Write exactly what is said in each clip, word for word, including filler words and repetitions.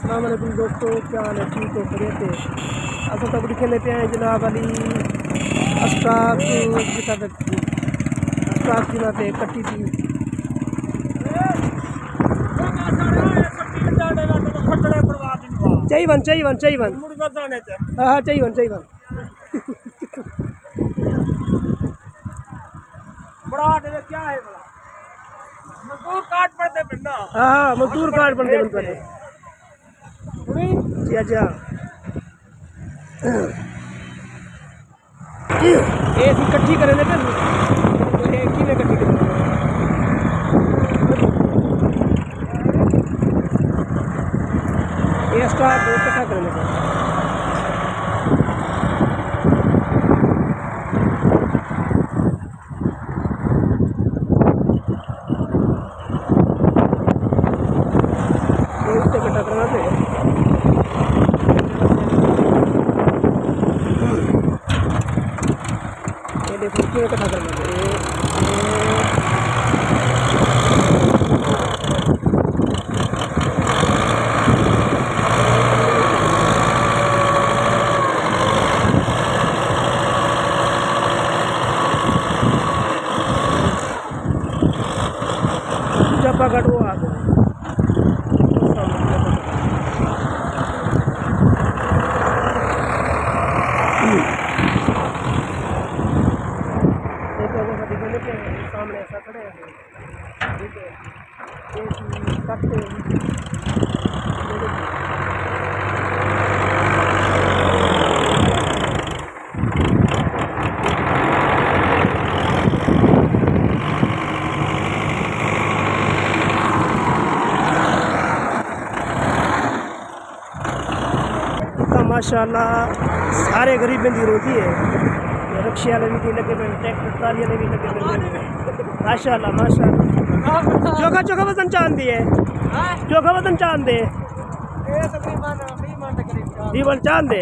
السلام علیکم دوستو، کیا حال ہے؟ ٹھیک ہو؟ خیریت ہے؟ اساں تہاکوں ݙکھیندے پئے ہیں جناب علی اسٹاک، جتھاں تک اسٹاک جنہاں تے کٹی تھی۔ چائی ون، چائی ون، چائی ون۔ ہاں، ہاں، چائی ون، چائی ون۔ بڑا ڈے کیا ہے بڑا؟ مزدور کارڈ پڑھتے پن نا۔ ہاں، ہاں، مزدور کارڈ پڑھتے پن پہلے۔ جی، جی، ہاں۔ اے اسی کٹھی کریں دے پن۔ اے کیویں کٹھی کریں؟ اے اسٹاک دو کٹھا کریں دے پن۔ اے اتے کٹھا کرنا پے۔ اے ݙیکھو کیویں کٹھا کرنا پے۔ اے، اے ݙوجھا پاکٹ او آ ڳئے۔ سامݨے اساں کھڑے ہیں۔ ٹھیک ہے۔ اتھاں ماشاءاللہ سارے غریبیں دی روزی ہے۔ رکشے والے بھی لگے پئے، ٹریکٹر ٹرالی والے بھی لگے پئے۔ ماشاءاللہ، ماشاءاللہ۔ چوکھا، چوکھا وزن چاہندی ہے۔ ہاں؟ چوکھا وزن چاہندے۔ یہ تقریباً ویہہ من تقریباً۔ ویہہ من چاہندے۔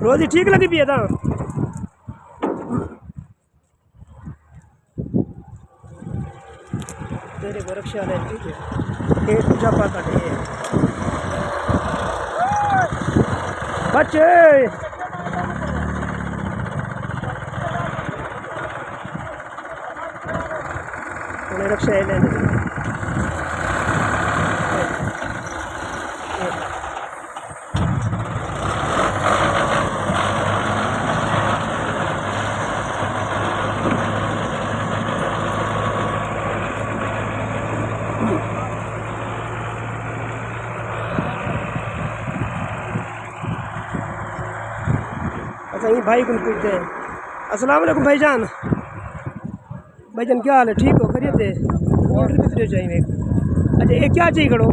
روزی ٹھیک لگی پئی ہے تاں۔ تیرے کو رکشے والے ٹھیک ہے۔ یہ ݙوجھا پاکٹ ہے۔ بچے۔ انہیں رکشے لے لے۔ اچھا، یہ بھائی کن پوچھتے ہیں۔ السلام علیکم بھائی جان۔ بھائی جان، کیا حال ہے؟ ٹھیک ہو؟ خیریت ہے؟ آرڈر کتنے چاہیے؟ اچھا، یہ کیا چاہیے کرو؟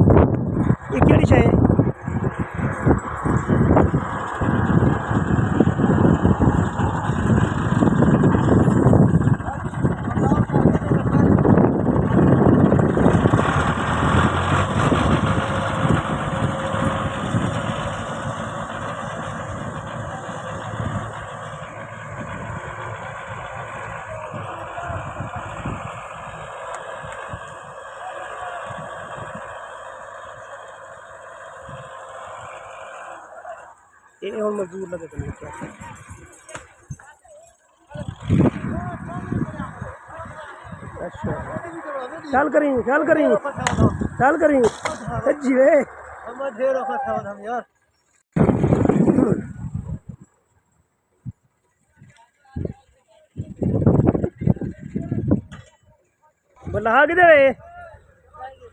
یہ کیڑی شے ہے؟ اے ہن مزدور لڳے پئے نے۔ اچھا۔ چل کریں، چل کریں، چل کریں۔ جی وے۔ بلا آ کدھر ہے؟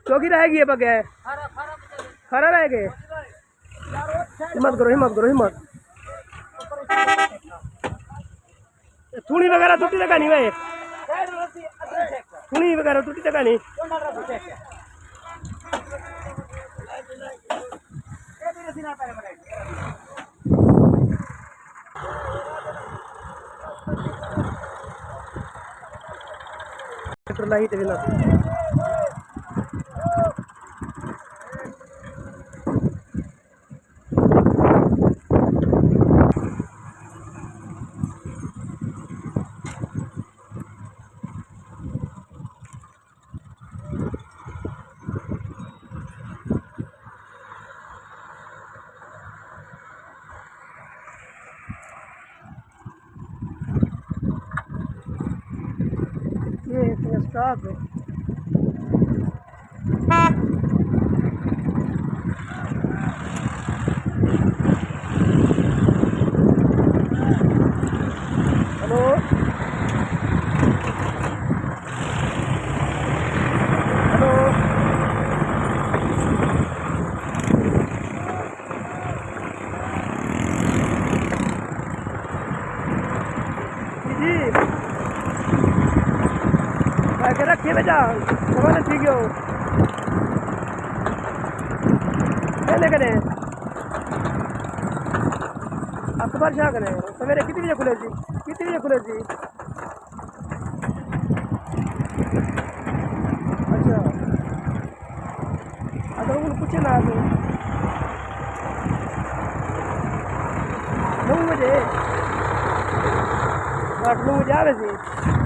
چوکی رہ گئی ہے پگے۔ کھڑا رہ گئے۔ ہمت کرو، ہمت کرو، ہمت۔ تھوڑی وغیرہ ٹوٹی تک نہیں ہوئے۔ تھوڑی وغیرہ ٹوٹی تک نہیں۔ ٹریکٹر لائی تے ویلا۔ صاحب۔ ہیلو۔ ہیلو۔ جی۔ میں کہہ رکھیے بچا، سوال تھی گیو۔ کہنے کنے؟ اکبر شاہ کنے۔ سویرے کتنی بجے کھلے سی؟ کتنی بجے کھلے سی؟ اچھا۔ اگر انہوں پوچھے نہ تو نو بجے، رات نو بجے آ رہے سی۔